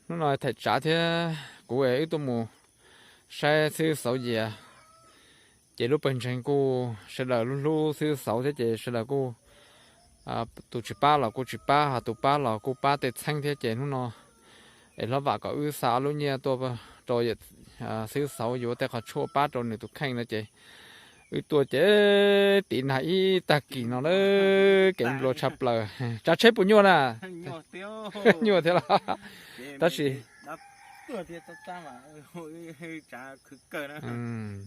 Hnub no Thaim Tsav thiab kuv es wb tuaj mus saib xib hwb Xauv Yias, ces lub pawg ntseeg kuj sawv daws hlub hlub xib hwb Xauv thiab ces sawv daws kuj, tus tsis pab los kuj tsis pab, ho tus pab los kuj pab tej txheeb thiab ces hnub no es hlob Vam kom wb xa ob lub nyiaj tuaj rau xib hwb Xauv yuav tej qhov tshuaj pab rau nws tus kheej no ces wb tuaj ces tiv nag ib tag kis no na, kev nplua tshaj plaws. Tsav tsheb puas nyuaj na? Nyuaj thiab los? Tab sis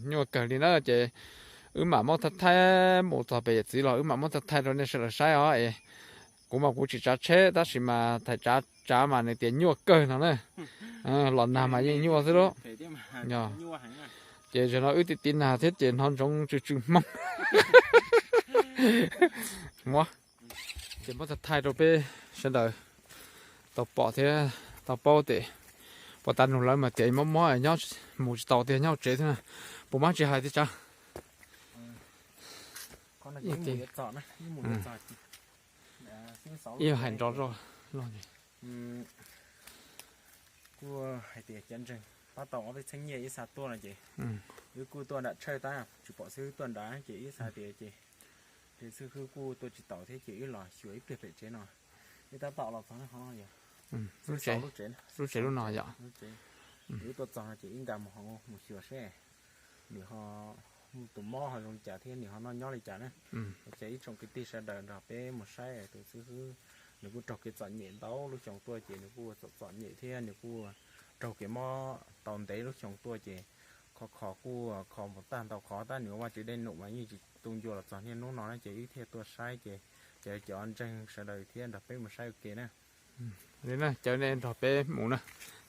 nyuaj kawg li na ces wb mam muab thaij thaij mus txog pem yawm txiv los wb mam muab thaij thaij rau nej sawv daws saib os es. Kuv mas kuv tsis tsav tsheb tab sis mas Thaim Tsav tsav mas nws tias nyuaj kawg no na. Los nag mas yeej nyuaj xwb lauj. Ces zaum no wb tiv tiv nag thiab ces hnov ntsoov tsw tsw hmoob. Muab, ces muab thaij thaij rau peb sawv daws tau pom thiab tau paub tias puas tas nug lawv mas tias mob mob nyob mus tsis tau tiag, nyob hauv tsev thiab na. Puas mab tsis hais tias Tsav? Ib hais nrov zoj loj. Kuj hais tias cov ntseeg pab tau ob peb txheeb nyiaj ib xa tuaj no ces wb kuj tuaj nram tshawj tab tsis pom xib hwb tuaj nrad ces wb xav tias ces, ces xib hwb kuj tuaj tsis taus thiab ces wb los xyuas ib pliag pem tsev no. Wb tab tom los txog qhov no yog lub tsev lub no yom. Wb tuaj txog no ces wb nkag mus hauv mus xyuas seb nws ho tus mob ho zoo li cas thiab nws ho noj nyob li cas na. Ces ib tsoom kwv tij sawv daws nrog peb mus saib tus xib hwb, nws kuj raug kev txom nyem ntau lub xyoo tuaj ces nws kuj txom txom nyem thiab nws kuj raug kev mob tau ntev lub xyoo tuaj ces kho kho kuj kho mus tag ntau qhov tab nws ua Vajtswv dej num mas yeej tsis tu ncua los txog niaj hnub no na ces wb thiaj tuaj saib ces, ces cov ntseeg sawv daws thiab nrog peb mus saib ua ke na. Li na cov nej nrog peb mus na,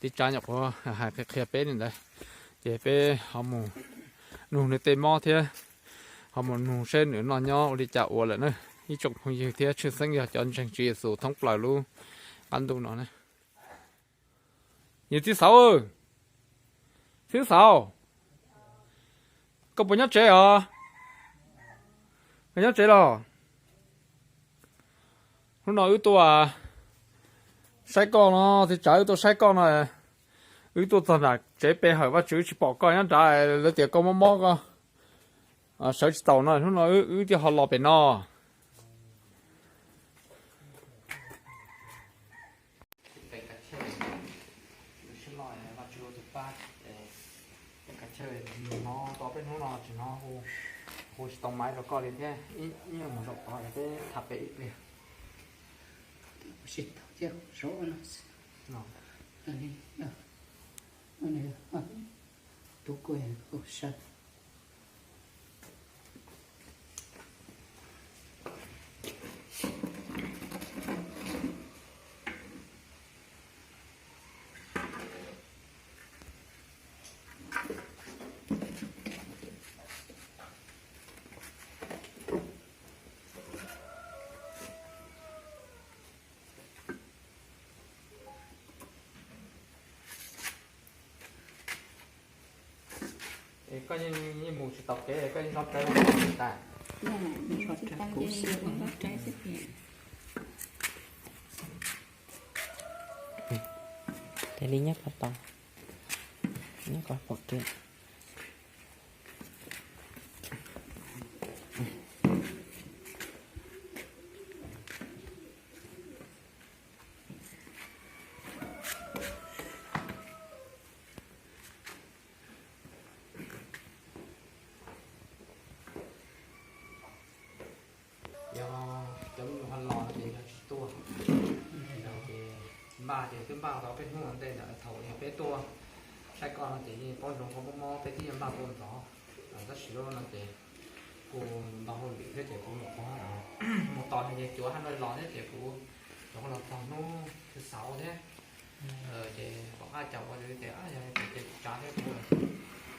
tib tsav nyuam qhuav hais qhia qhia peb li ntawd, ces peb ho mus nug nws tej mob thiab ho mus nug seb nws noj nyob ua li cas ua lawm na. Ib tsoom phooj ywg thiab tshwj xeeb yog cov ntseeg Tswv Yexus thoob plaws lub qab ntuj no na. Yawm txiv Xauv, txiv Xauv, koj puas nyob tsev os? Koj nyob tsev los? Hnub no wb tuaj saib koj no, txiv Tsav, wb tuaj saib koj no. Wb tuaj txog nram tsev pe hawm Vajtswv tsis pom koj nyob nrad, lawv tias koj mob mob koj sawv tsis taus no, hnub no wb thiaj ho los pem no. Hnov tau peb hnub no tsis hnov hu tsis tau maiv rau koj li thiab, ib nyuag mus zaum tod peb tham pem ib pliag. Tsis tau thiab, zaum no xwb. Tus kuj sawv. Es koj yeej mus tsis tau kev, koj yeej nyob rawv tas. Tes li nyob ko tau, nyob ko pom kev. Yog cov me nyuam ho los ces yog tsis tuaj, ces npaj ces twb npaj tau peb hnub ua ntej ntawd thaum yog peb tuaj saib koj no ces yeej paub ntsoov koj mob mob peb twb yeej npaj tuaj ntxov. Tab sis lub no ces kuv ntau hauj lwm thiab ces kuv nyuam qhuav mus tos nws cuav haj no los thiab ces kuv nyuam qhuav los txog hnub thawj xauv thiab. Ces pom qab caum ua tias yog ces tsav thiab kuv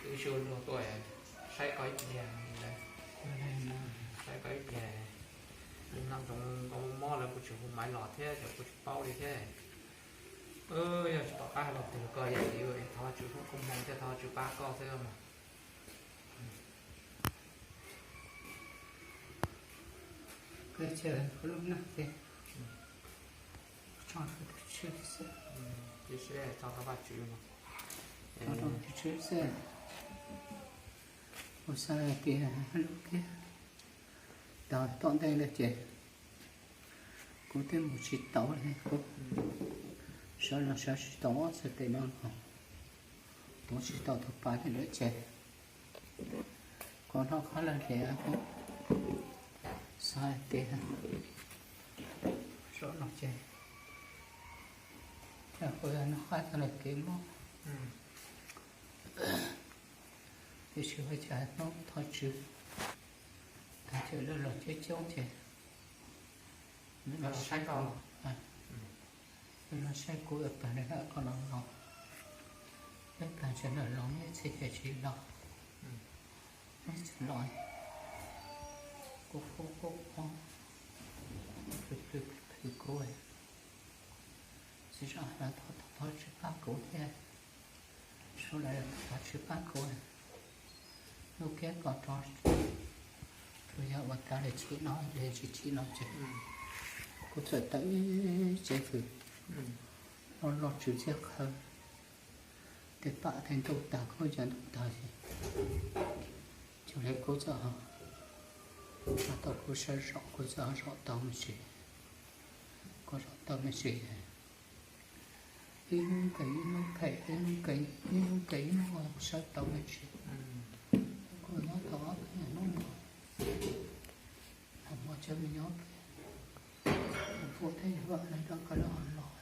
wb sib luag tuaj saib koj ib pliag, saib koj ib pliag, noj ntsoov koj mob mob lawv kuj tsis hu maiv los thiab ces kuv tsis paub li thiab. Yog tsis pom qab hais los twg koj yam li thov Vajtswv hu koob hmoov thiab thov Vajtswv pab koj xwb mas. Tso rau Vajtswv no. Tso rau Vajtswv xwb. Kuv xav hais tias lub kiab tau tom ntej lawm ces kuv twb mus tsis tau li, kuv sawv los sawv tsis tau ob txhais tes no los, kuv tsis tau tus pas li lawm ces kuv noj qab lawm li, kuv xav hais tias sawv no ces kuv yog noj qab tau lawm kev mob. Tiam sis ua cas hnub thov tswv tag chaw lawv los coob coob ces nws los saib kuv, nws los saib kuv pab nws hais kom los los, peb pab nws los los, neb txhia ces tsis los, neb tsis los, kuv qhuab qhuab qhuab, plhws plhws plhws kuv, tsis zoo los thov thov thov tswv pab kuv thiab, sawv daws thov tswv pab kuv. Lub kiab ko rov, tsuas yog ua tas li chim no, li tsis chim no ces kuv txawm tawm ib tsev hws, loj loj tswv txiaj qhawv, tej pam tej ntuj tag khaub ncaws ntuj tag ces, cuag li kuv txawm ho tau kuv sawv zaum, kuv txawm ho zaum tau me ntsis, kuv zaum tau me ntsis, ib hnub phem ib hnub phem, ib hnub phem ib hnub phem ib hnub sawv tau me ntsis. Kuv nyob tau ob peb hnub no, nag hmo cov me nyob pem, kuv thiaj yuav vaj no rau koj los los,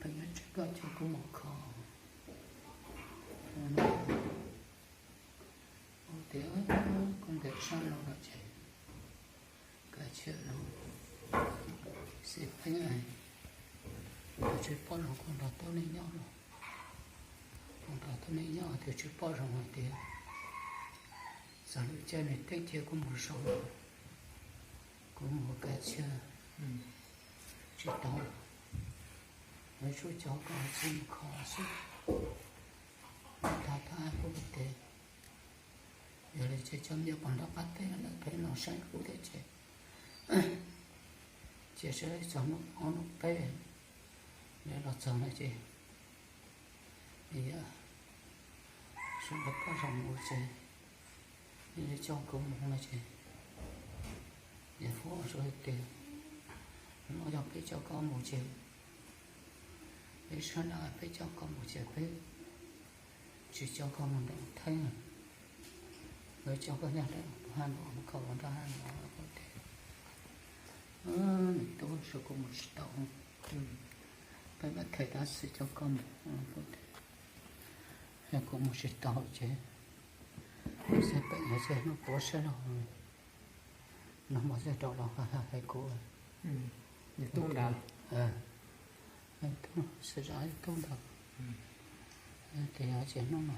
peb nyob tsev koj coj kuv mus kho. Ua tias kuv ntes sab no los ces kav tsij no, xij peeb, tus tsis pom zoo kuv nrog tub neej nyob los, kuv nrog tub neej nyob tus tsis pom zoo hais tias txog lub caij nws teb cia kuv mus zoo, kuv mus kav tsij tsis tau, lawv tsuas coj koj txib mus kho xwb. Tag tag kuv tias yog li ces cov me nyuam pog nrog qab teb lawv pheej los saib kuv thiab ces, ces saib txog hnub ob hnub peb lawv los txog no ces, yog sawv daws pom zoo mus ces, yog li coj kuv mus no ces, yog fuab ua tias no yog peb coj koj mus ces, peb sawv daws peb coj koj mus ces peb tsis coj koj mus nram theeb, lawv coj koj nyob nram haj no, koj ua nram haj no, kuv tias, nws tub, kuv mus tsis tau, peb mam them tab sis coj koj mus, kuv tias, yog kuv mus tsis tau ces, xij peem yog xij hnub puav sab laug, nag hmo xij rau los hais kuv, tub ntawd, tub, xij zam tub ntawd, tias yog ces hnub no,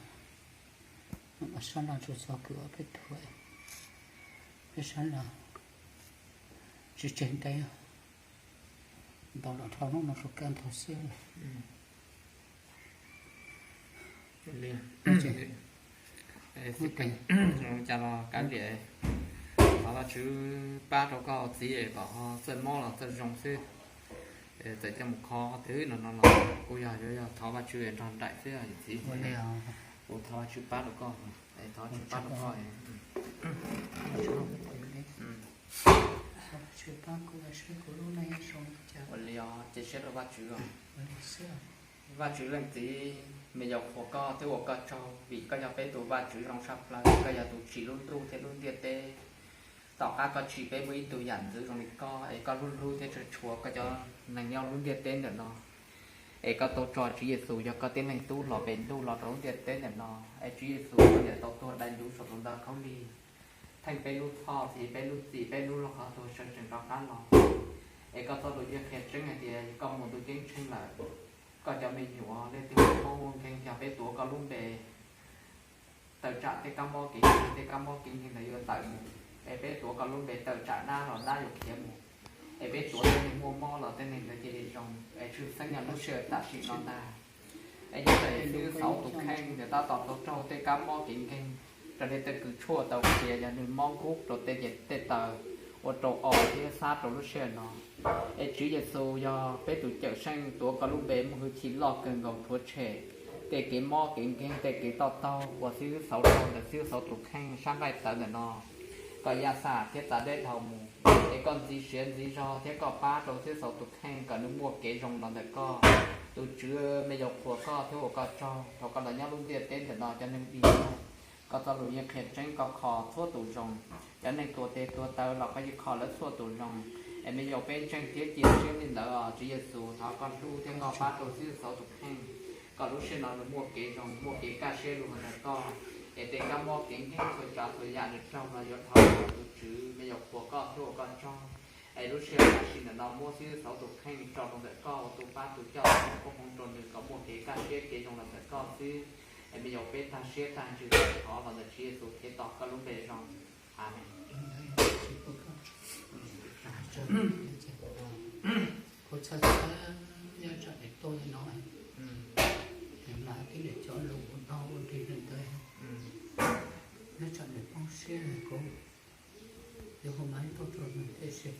hnub no sab laug tsuas txog kwv ob peb tug, peb sab laug tsis tseg ntev, ntau los dhau hnub no rau kaj ntug xwb. Cas los kav liam, thov Vajtswv pab rau koj txiv es kom ho txawj mob los txawj zoo xwb. Txawm coj mus kho twg no no los kuj yog yuav yog thov Vajtswv nrog nraim xwb txiv. Kuv thov Vajtswv pab rau koj, thov Vajtswv pab rau koj. Ua li os, cia siab rau Vajtswv os. Vajtswv leej txiv, me nyuam qhuas koj thiab ua koj tsaug vim koj yog peb tus Vajtswv zoo tshaj plaws, koj yog tus tsim lub ntuj thiab lub ntiaj teb. Tom qab koj tsim peb muaj ib tug yam ntxwv zoo li koj, es koj hlub hlub thiab tshua tshua koj cov neeg nyob lub ntiaj teb ntawm no. Es koj tau tso Tswv Yexus yog koj tib leeg tub los pem ntuj los rau lub ntiaj teb ntawm no, es Tswv Yexus koj niam tau tuag dai ncuv saum tus ntoo khaub lig, theej peb lub txhoj, txhiv peb lub txim, peb lub zog qhov tuag sawv tsees rov qab los. Es koj txoj lus yeej qhia tseeb hais tias koj mus ntu ceeb tsheej lawm, koj cov me nyuam leej twg muaj mob muaj nkeeg yog peb tuav koj lub npe, tawm tsam tej kab mob kev nkeeg, tej kab mob kev nkeeg ntawd yuav tawm mus. Es peb tuav koj lub npe tawm tsam dab los dab yuav khiav mus. Es peb tuav tej neeg muaj mob los tej neeg ntawd cia li zoo. Es tshwj xeeb yog lub sij hawm tam sim no ntag. Es nyob ntawm Yexus Khetos tus kheej nws tab tom tau raug tej kab mob kev nkeeg, raws li tej kws tshuaj tau qhia yog nws mob kub rau tej niam tej taw, ua rau os thiab xav rau lub sij hawm no. Es Tswv Yexus yog peb tus Cawmseej, tuav koj lub npe muaj hwj chim loj kawg nkaus rhuav tshem tej kev mob kev nkeeg, tej kev toj taug uas xib hwb xauv rau ntawm xib hwb xauv tus kheej sab nqaij tawv ntawm no kom ya xam thiab txav deb dhau mus. Es koj ntxiv siav ntxiv zog thiab koj pab rau xib hwb xauv tus kheej kom nws muaj kev zoo los ntawm koj. Tus Tswv, me nyuam qhuas koj thiab ua koj tsaug, thaum koj los nyob lub ntiaj teb ntawm no cov neeg dig koj txoj lus yeej qhia tseeb koj kho txhua tus zoo. Cov neeg tuag tes tuag taw los koj yeej kho lawv txhua tus zoo. Es me nyuam peb ntseeg thiab cia siab li ntawd os Tswv Yexus, thov koj hlub thiab koj pab rau xib hwb xauv tus kheej kom lub sij hawm no nws muaj kev zoo, muaj kev kaj siab lug ntawm koj. Es tej kab mob kev nkeeg txhua tsav txhua yam nws raug no yuav dhau los tus Tswv, me nyuam qhuas koj thiab ua koj tsaug. Es lub sij hawm tam sim ntawm no muab xib hwb xauv tus kheej tso rau ntawm koj ua tus pab tus coj tus koob hmoov rau nws kom muaj kev kaj siab kev zoo los ntawm koj xwb. Es me nyuam peb tag siab tag ntsws thov los ntawm Tswv Yexus Khetos koj lub npe zoo. Amees. Kuv txhaj txhaj nyob tsam niam tuaj li no, niam mas tib niam cov lus ua dog ua dig li ntawd, nyob tsam niam poob siab kuv yuav hu mas ib tug rau nws tiam sis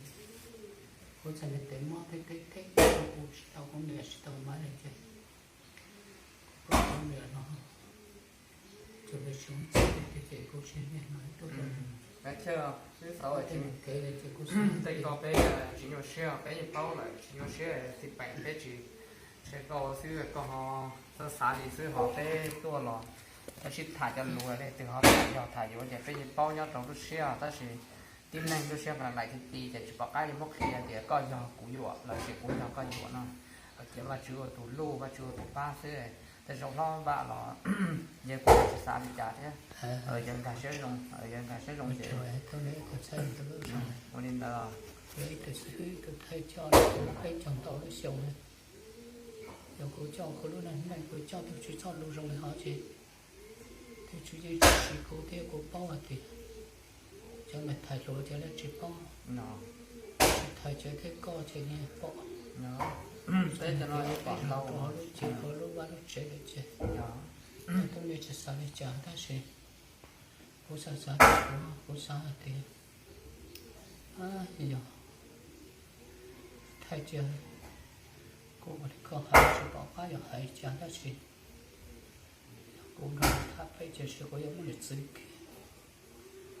kuv txhaj li tes mob teb teb teb, kuv tsis tau kuv niam tsis tau mas li ces kuv pom kuv niam no, tsuas li tsis ua txij li tiag ces kuv tsis niam mas ib tug rau nws. Tej nus kev li ces kuv xav tej ko peb tsis nyuaj siab, peb yeej paub lawm tsis nyuaj siab, xij peem peb tsis, ntshe koj xwb koj ho xav xav li xwb ho peb tuaj los peb sib tham cov lus li twg ho tham yog tham yuav ces peb yeej paub nyob rau lub siab tab sis tib neeg lub siab nqaim nqaim ti ti ces tsis pom qab yuav muab qhia tias koj yog kuv yuam los sis kuv yog koj yuam no. Ces Vajtswv ua tus luj, Vajtswv ua tus pab xwb. Tej zaum hlob Vam los yog kuv tsis xav li cas thiab. Yog nkag siab zoo, yog nkag siab zoo ces ua li ntawd. Ib tug xib hwb tus thawj coj peb caug ntau lub xyoo, yog kuv coj kuv lub neej kuv coj tus Tswv txoj lus zoo li hov ces tus Tswv yeej tsis siv kuv thiab kuv paub hais tias cov me thais hluas cov lawv tsis paub, tsis thais cov thiab koj ces yeej pom. Peb cov no yeej pom tau rau lub cev, rau lub vaj lub tsev lawm ces tub yeej tsis xav li cas tab sis kuv xav xav kuv, kuv xav hais tias yog thaj cia kuv ua li koj hais tsis pom qab yog hais li cas tab sis yog kuv nrog tham peb ces kuv yuav muab nws txwv kiag,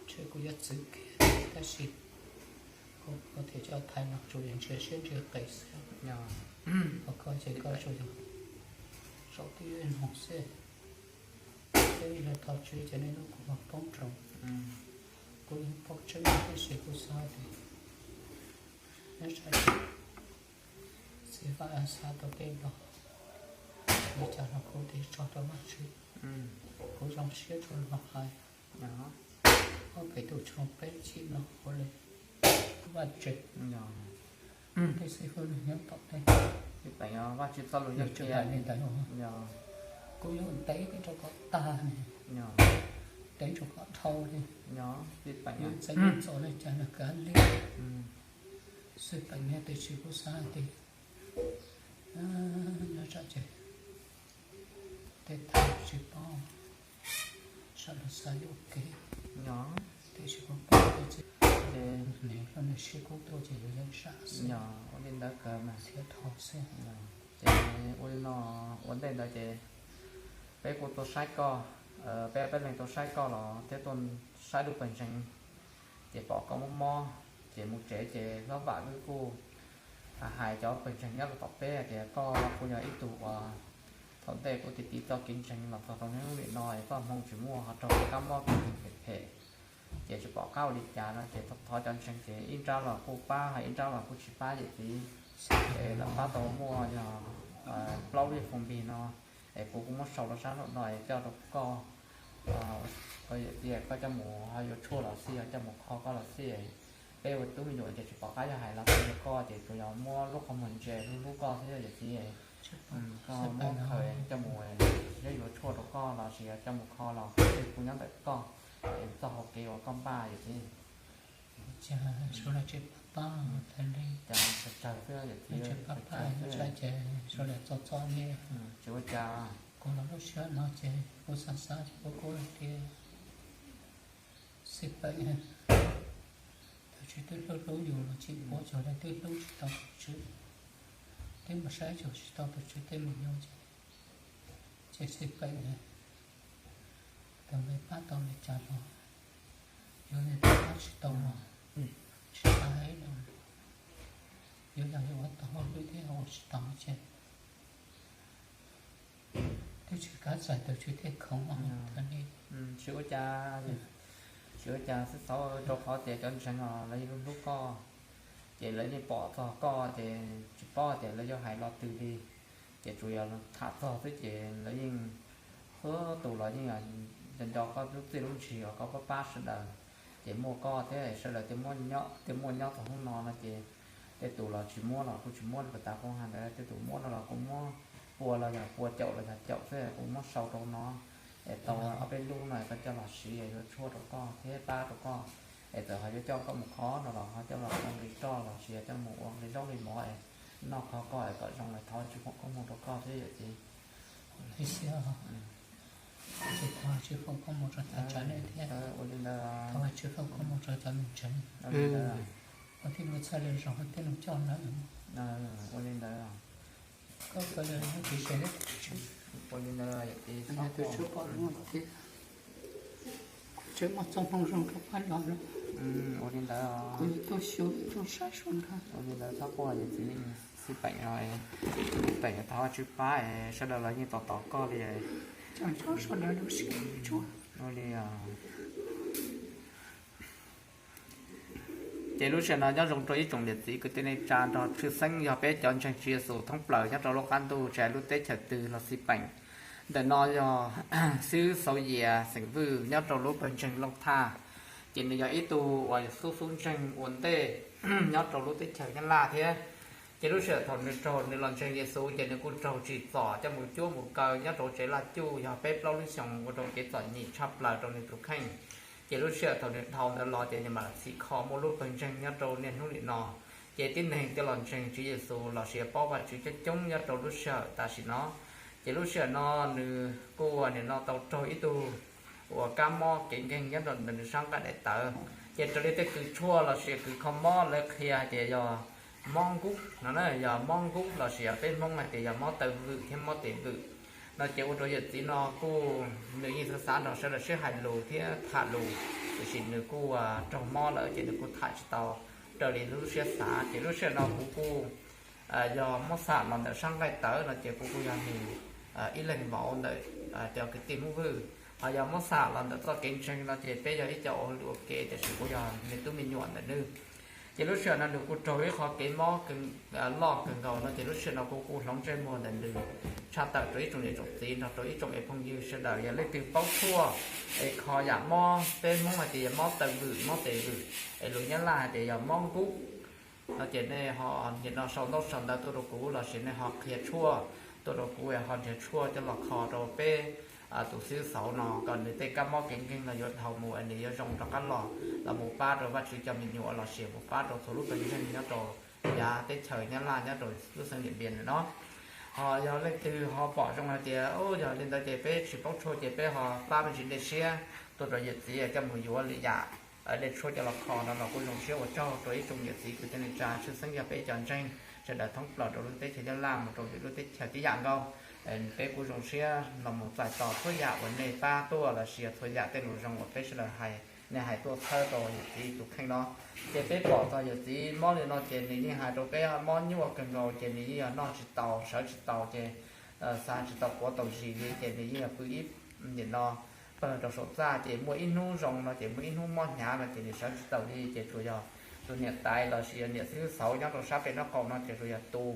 ntshe kuv yuav txwv kiag tab sis kuv tias cov thais no tsuas yog ntsia siab ntsia qis xwb, ho koj ces koj tsuas yog zaum twj ywm no xwb. Peb yog thov Tswv ces nej lub kua muag poob rau, kuv yeej paub tseeb tiam sis kuv xav tias nyob tsam txiv Vaj xav tau tej no, li cas los kuv tes tso rau Vajtswv, kuv zoo siab tsuas los hais. Ob peb tug tshooj peb chim no ua li Vajtswv, tej xib hwb nyob tom tej, Vajtswv txoj lus yog tsis hais li ntawd, kuv yuav ntev rau kom tag li, ntev rau kom dhau li, txawm txom li cas los kav liam. Xij peem nyob tiam sis kuv xav hais tias nyob tsam ces tej thaj tsis paub, sawv daws xav yuam kev, tiam sis kuv paub tias txiv, nws hlob nws siab kub tuaj ces yuav yeej zam xwb, ua li ntawd kawg mas thiab dhau xwb. Ces ua li no, ua ntej ntawd ces peb kuj tuaj saib koj, peb peb leeg tuaj saib koj los thiab tuaj saib lub pawg ntseeg, ces pom koj mob mob, ces mus tsev ces hlob Vam wb kuj hais cov pawg ntseeg nyob rau tom peb tias koj kuj yog ib tug uas thaum ntej kuj tiv tiv txoj kev ntseeg los txog rau hnub nim no es txoj hmoo tsis muaj ho raug kab mob kev ntseeg phem phem, ces tsis pom qab ua li cas no ces thov cov ntseeg ces ib nrab los kuj pab ho ib nrab los kuj tsis pab yawm txiv, ces lawv pab tau muaj yog plaub lub foom npig no, es kuv kuj muab sau rau sab nraum no es coj rau koj, koj yawm txiv koj coj mus ho yuav tshuaj los xij, coj mus kho koj los xij, peb ua tub me nyuam ces tsis pom qab yog hais los tau rau koj ces tsuas yog muab lub qhov muag ntsia hlub hlub koj xwb yawm txiv. Koj muab khaws coj mus, yog yuav tshuaj rau koj los sis coj mus kho los kuv nyob ntawm koj, es txoj hau kev uas koj npaj yawm txiv. Cas suav los tsis pab pab, cas tsawg xwb yawm txiv, cas suav los txom txom nyem, tsis ua cas. Kuv los lub sij hawm no ces kuv xav xav ces kuv kuj hais tias xij peem, Tus Tswv twb hlub hlub yus los tsis pub cov uas twb hlub tsis tau tus Tswv, twb mus saib tsis tau tus Tswv tej me nyuam ces, ces xij peem, tus me pab tau li cas los yuav niam tus pab tsis tau los tsis tau hais los yuav yog yuav ua tau hauj lwm thiab ua tsis tau ces twb tsis kav txais tus Tswv tej khoom os. Tsis ua cas, tsis ua cas xwb txhob, rau qhov tias cov ntseeg os lawv yeej hlub hlub koj, ces lawv yeej pom txog koj ces tsis paub tias lawv yuav hais lo twg li, ces tsuas yog tham txog xwb ces lawv yeej, txhua tus los yeej nco nco koj lub txiaj lub ntsig uas koj pab pab sawv daws, ces muaj koj thiab sawv daws thiaj muaj nyob txog hnub no no ces tej tus los tsis muab los kuj tsis muab li puag ta kuv hais ntawd, tej tus muab no los kuj muab pua los yog pua, caum los yog caum xwb kuj muab sau rau no es tau ob peb lub no koj coj los siv yuav tshuaj rau koj thiab pab rau koj, es txawm ho yuav coj koj mus qhov no los ho coj los ua nqi roj los sis coj mus ua nqi zaub nqi mov es noj kho koj es kom zoo los thov Tswv foom koob hmoov rau koj thiab yawm txiv. Ua li xwb, ces thov Tswv foom koob hmoov rau tag tsav nej thiab, ua li ntawd, thov Tswv foom koob hmoov rau cov me ntseeg, ua tij laug txhaj le zoo thiab los coj lawm. Ua li ntawd, koj puas le ua tib se, ua li ntawd, tus Tswv pom zoo thiab, kuv tseem muaj txoj hmoo zoo rau koj los, ua li ntawd, kuv yuav tuaj xyuas tuaj saib sua nrog, ua li ntawd txhob quaj, yawm txiv yeej xij peem no, xij peem thov Tswv pab es sawv daws los yeej tos tos koj li, cov ntsoj sawv daws lub siab tsuag. Ua li. Ces lub sij hawm no nyob zoo rau ib tsoom niam txiv kwv tij neej tsa nrog tshwj xeeb yog peb cov ntseeg Tswv Yexus thoob plaws nyob rau lub qab ntuj tsis hais lub teb chaws twg los xij peem. Ntawm no yog xib hwb Xauv Yias xeem Vwj nyob rau lub pawg ntseeg Looj Thaj, ces nws yog ib tug uas xub xub ntseeg ua ntej nyob rau lub teb chaws Nyab Laj thiab. Ces lub sij hawm thaum nws raug nws los ntseeg Yexus ces nws kuj raug tsim txom coj mus cuab mus kaw nyob rau tsev laj cuj yog peb plaub lub xyoos ua rau kev txom nyem tshaj plaws rau nws tus kheej. Ces lub sij hawm thaum nws dhau ntawd los ces nws mam txhim kho muaj lub pawg ntseeg nyob rau niaj hnub nim no. Ces tib neeg thiaj los ntseeg Tswv Yexus los sis paub Vajtswv coob coob nyob rau lub sij hawm tam sim no. Ces lub sij hawm no nws kuj ua nim no tau raug ib tug uas kab mob kev nkeeg nyob rau ntawm nws sab nqaij daim tawv. Ces raws li tej kws tshuaj los sis kws kho mob lawv qhia hais tias yog mob nkub no, yog mob nkub los sis yog peb Hmoob hais tias yog mob taw vwm thiab mob tes vwm no. Ces ua rau yawm txiv no kuj nws yeej xav xav nrog sawv daws sib hais lus thiab tham lus, tiam sis nws kuj raug mob lawm ces nws kuj tham tsis tau raws li lub siab xav. Ces lub sij hawm no kuv kuj yog muab xam los ntawm sab nqaij tawv no ces kuv kuj yog nws ib leeg vauv ntawm cov kwv tij Hmoob Vwj. Ho yog muab xam los ntawm txoj kev ntseeg no ces peb yog ib co ua hauj lwm ua ke, tiam sis kuv yog nws tub me nyuam ntawm nws. Ces lub sij hawm no nws kuj raug ib qho kev mob loj kawg nkaus no ces lub sij hawm no kuv kuj hloov ntsej muag ntawm nws tshaj tawm rau ib tsoom niam tsoom txiv nrog rau ib tsoom phooj ywg sawv daws, yog leej twg paub tshuaj es kho yam mob, peb Hmoob hais tias yog mob taw vwm mob tes vwm, es lus Nyab Laj hais tias yog mob nkub no ces nej ho nim no sau ntaub sau ntawv tuaj rau kuv los sis nej ho qhia tshuaj tuaj rau kuv es ho nrhiav tshuaj coj los kho rau peb tus xib hwb Xauv no kom nws tej kab mob kev nkeeg no yuav dhau mus es nws yuav zoo rov qab los, los mus pab rau Vajtswv cov me nyuam los sis mus pab rau txhua lub pawg ntseeg nyob rau yav teb chaws Nyab Laj nyob rau lub xeev Điện Biên no. Ho yog leej twg ho pom zoo hais tias yog li ntawd ces peb tsis paub tshuaj ces peb ho pab me ntsis dej siab tuaj rau yawm txiv coj mus yuav lwm yam dej tshuaj coj los kho no los kuj zoo siab ua tsaug rau ib tsoom yawm txiv kwv tij neej tsa tshwj xeeb yog peb cov ntseeg sawv daws thoob plaws rau lub teb chaws Nyab Laj mus rau lwm lub teb chaws tib yam nkaus. Peb kuj zoo siab los mus txais tos txhua yam uas nej pab tuaj los sis yog txhua yam tej lus zoo uas peb sawv daws hais, nej hais tuaj txhawb rau yawm txiv tus kheej no. Ces peb pom txog yawm txiv mob li no ces nws yeej hais rau peb mob nyuaj kawg nkaus ces nws yeej yog noj tsis tau sawv tsis tau ces xav tsis tau quav tau zis li ces nws yeej yog pw ib, nim no pawg rau saum txaj ces muaj ib hnub zoo no ces muaj ib hnub mob hnyav no ces nws sawv tsis tau li ces tsuas yog tus niam tais los sis yog niam xib hwb Xauv nyob rau sab pem nraub qaum no ces tsuas yog tus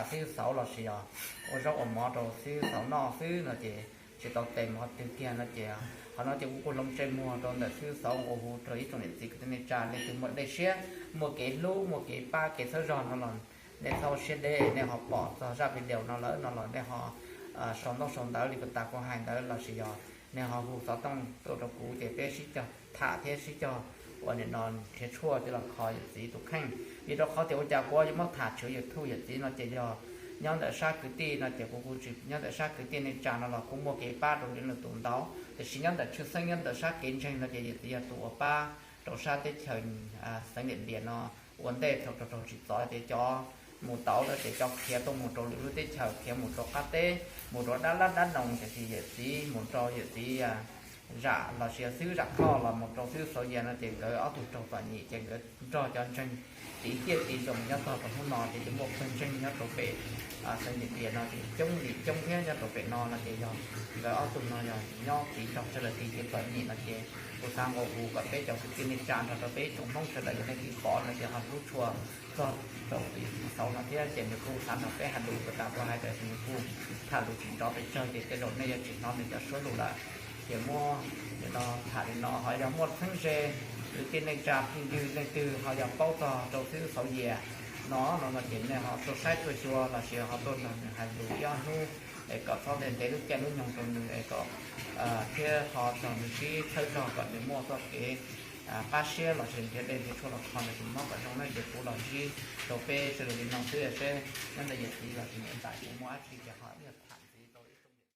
xib hwb Xauv los sis yog ua zaub ua mov rau xib hwb Xauv noj xwb no ces tsis tau tes mus qhov twg kiag no ces qhov no ces kuv kuj hloov ntsej muag rau ntawm xib hwb Xauv ua hu rau ib tsoom niam txiv kwv tij neej tsa leej twg muaj dej siab, muaj kev hlub muaj kev pab kev txhawb zog no los nej txhob siab deb, nej ho pom txog zaj video no lawm no los nej ho sau ntaub sau ntawv li puag ta kuv hais ntawd los sis yog nej ho hu xov tooj tuaj rau kuv ces peb sib cog tham thiab sib cog ua nim no nrhiav tshuaj coj los kho yawm txiv tus kheej. Vim rau qhov tias ua cas kuv yuav muab tham tshwv YouTube yawm txiv no ces yog nyob ntawm sab kwv tij no ces kuv kuj tsis nyob ntawm sab kwv tij neej tsa no los kuj muaj kev pab rau lwm leej lwm tus ntau, tiam sis nyob ntawm tshwj xeeb nyob ntawm sab kev ntseeg no ces yawm txiv yog tus uas pab rau sab teb chaws xeev Diam Npias no ua ntej rau raug tsim txom tias cov mus tau no ces cov khiav tuaj mus rau lwm lub teb chaws, khiav mus rau qab teb, mus rau dab lab dab noog, tiam sis yawm txiv mus rau yawm txiv Zam los sis xib hwb Zam Khoj los mus rau xib hwb Xauv Yias no ces nkawd ob tug raug txom nyem ces nkawd nrog cov ntseeg tiv ciaj tiv ntoos nyob txog rau hnub no ces yeej muaj pawg ntseeg nyob rau pem xeev Diam Npias no ces coob li coob thiab nyob rau pem no no ces yog nkawd ob tug no yog nyob tiv nrog sawv daws tiv ces txom nyem no ces kuv xav nqua hu kom peb cov kwv tij neej tsa nrog rau peb tsoom Hmoob sawv daws yog leej twg pom no ces ho hlub tshua txog rau tus yawm txiv Xauv no thiab ces nws kuj xav nrog peb hais lus, kuv tas kuv hais tias nws kuj tham lus tsis nrov pes tsawg ces tej zaum nej yuav tsis hnov nws cov suab lus lawm. Ces muab nim no tham li no, ho yog muaj txheeb ze kwv tij neej tsa phooj ywg leej twg ho yog paub txog rau xib hwb Xauv Yias no no no ces nej ho tuaj saib tuaj xyuas los sis ho tuaj nrog nws hais lus ib ob hnub es kom txhob ntev ntev lub caij lub nyoog rau nws es kom thiab ho nrog nws sib txhawb zog kom nws muaj txoj kev qab siab los sis nrhiav dej nrhiav tshuaj los kho nws tus mob kom zoo na. Ces kuv los ntsib rau peb sawv daws li no xwb, seb nyob ntawm yawm txiv los sis niam ntxawm ces muaj dab tsi ces ho ib yam